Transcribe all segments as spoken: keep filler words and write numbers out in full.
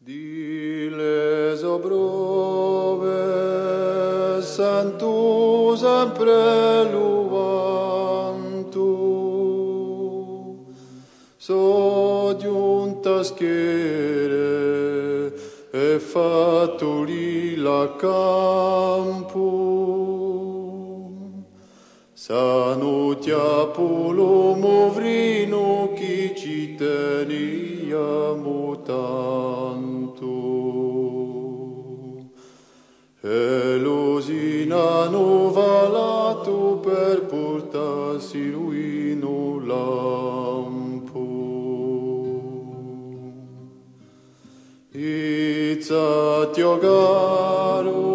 Di le so prove sentu sempre lu vantu, sò ghjuntu à schjere è fattu li l'accampu. S'anu chjappu lu muvrinu chì ci teniamu tantu, è lu si n'anu falatu per purtassilu in u lampu. Izza, o caru,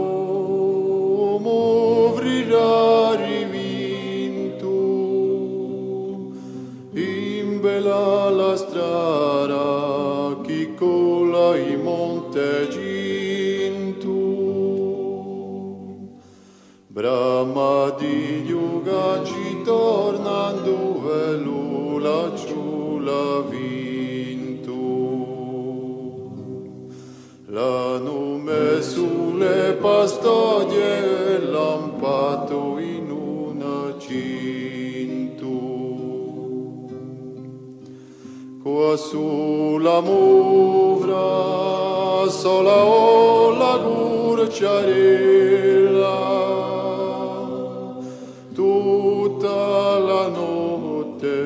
muvri rarivintu, imbella la strada chì colla in Monte Cintu. Brama di ghjucacci torna induve lu lacciu l'hà vintu. L'anu messu le pastoghje è l'anu pattu in un accintu. Quassù la muvra sola o la curciarella, tutta la notte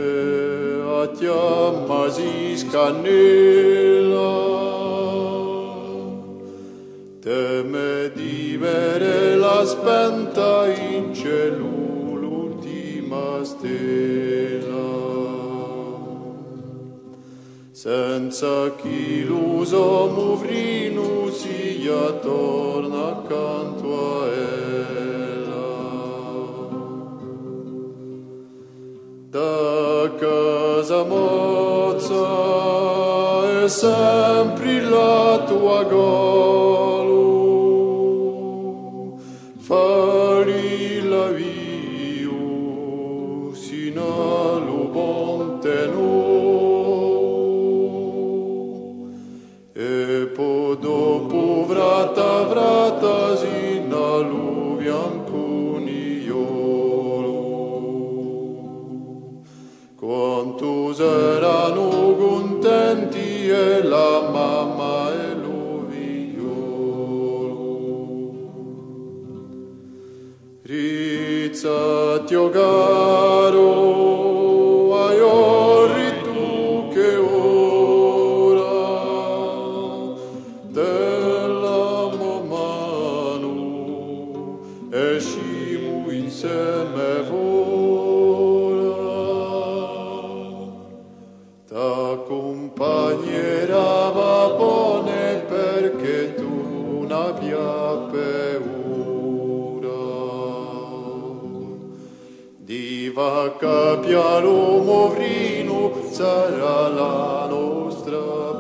a chjamà si scannella. Teme di vede la spenta in celu l'ultima stella, senza chì lu so muvrinu sia torna accantu à ella. Da casa mozza hè sempri la tua colu, falila viu sinu à lu ponte novu. È po dopu frata frata sinu à lu biancu niolu. Quantu seranu cuntenti è la mamma è lu figliolu. Rizzati, o caru, aghju riddu chì ora te lamu manu, escimu inseme fora. T'accumpagnerà Babbone perchè tù ùn abbia paura. Di fà cappià lu muvrinu sarà la nostra